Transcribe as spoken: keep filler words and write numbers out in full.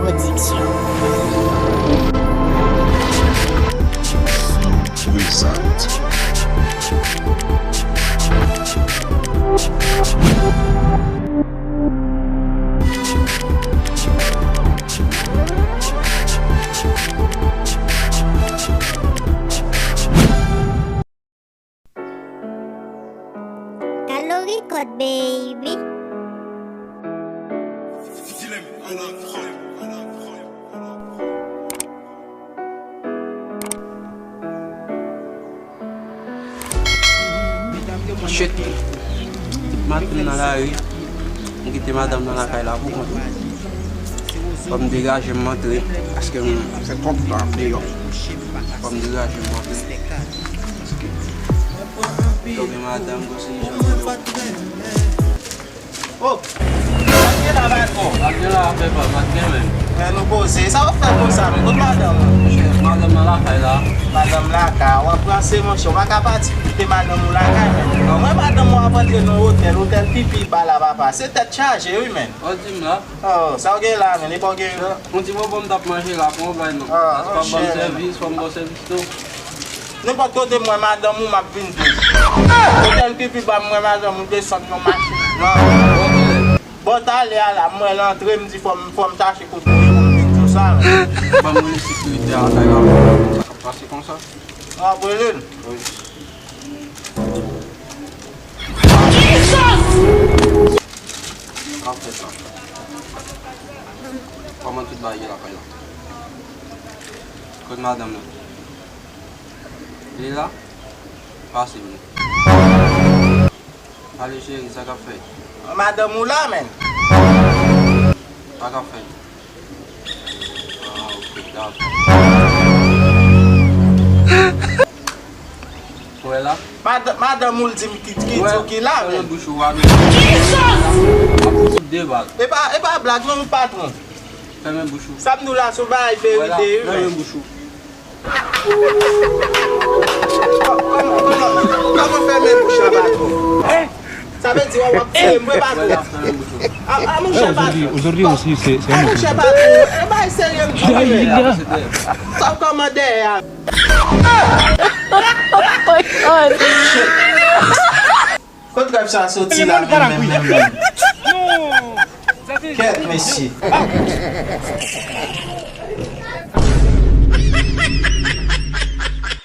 Production. Prezante. Calorie Code, baby. Shit. Maten nan lari. M kite madanm nan lakay la pou kont mwen. Fò m degaje m antre, paske m fè twòp tan deyò. Fò m degaje m antre. Paske tonbe madanm, gon seri jan de yo. Oh! Sa k gen la, patwon? Sa k gen la, pèpa, pa t gen menm. Men nou poze. Sa w ap fè konsa, men? Kot madanm ou? Madanm nan lakay la. Madanm lakay, w ap ranse, monchè. W pa ka pati kite madanm ou lakay, men. Mwen, madanm ou ap antre nan otèl, otèl pipi ba la, papa. Se tèt chaje, wi, men. Ou di m la. Oh, sa w gen la, men? E pa w gen yon ti bonbon m t ap manje la, pran yon bay non. Ah, monchè. Fò m ba w sèvis, fò m ba w sèvis tou. Nenpòt kote m wè madanm ou, m ap vin tou. Otèl pipi ba m, m wè madanm ou desann yon machin. Bò, talè a la, m wè l antre, m di fò m, fò m chache kote l ye pou m vin di w sa, men. Ban m rele sekirite a lakay la. Sa k ap pase konsa? N ap rele l. Wi. K ap fè sa. Kòman tout bagay ye lakay la? Kot madanm nan? Li la? Pase vini. Ale cheri, sa k ap fèt? Madanm ou la, men. Sa k ap fèt? Ah, ok, dakò. Ou wè la? Mad-, madanm ou l di m ki, ki di w ki la, men. Fèmen bouch ou a, men. Ap fout de bal. E pa, e pa blag non, patwon. Fèmen bouch ou. Sa m di w la, se yon bagay verite, wi, men. Fèmen bouch ou. Kòman, kòman, kòman fèmen bouch la, patwon? Sa vle di w ap tire m vre, patwon? A, a, monchè, patwon. Aujourd'hui, aujourd'hui aussi, c'est, c'est un autre jour. A, monchè, patwon. E bay serye m di w, men. Sa w kòmande a? Oh my God. Kot rèv sa soti la, menm, menm, menm, menm? Kèt, mesye.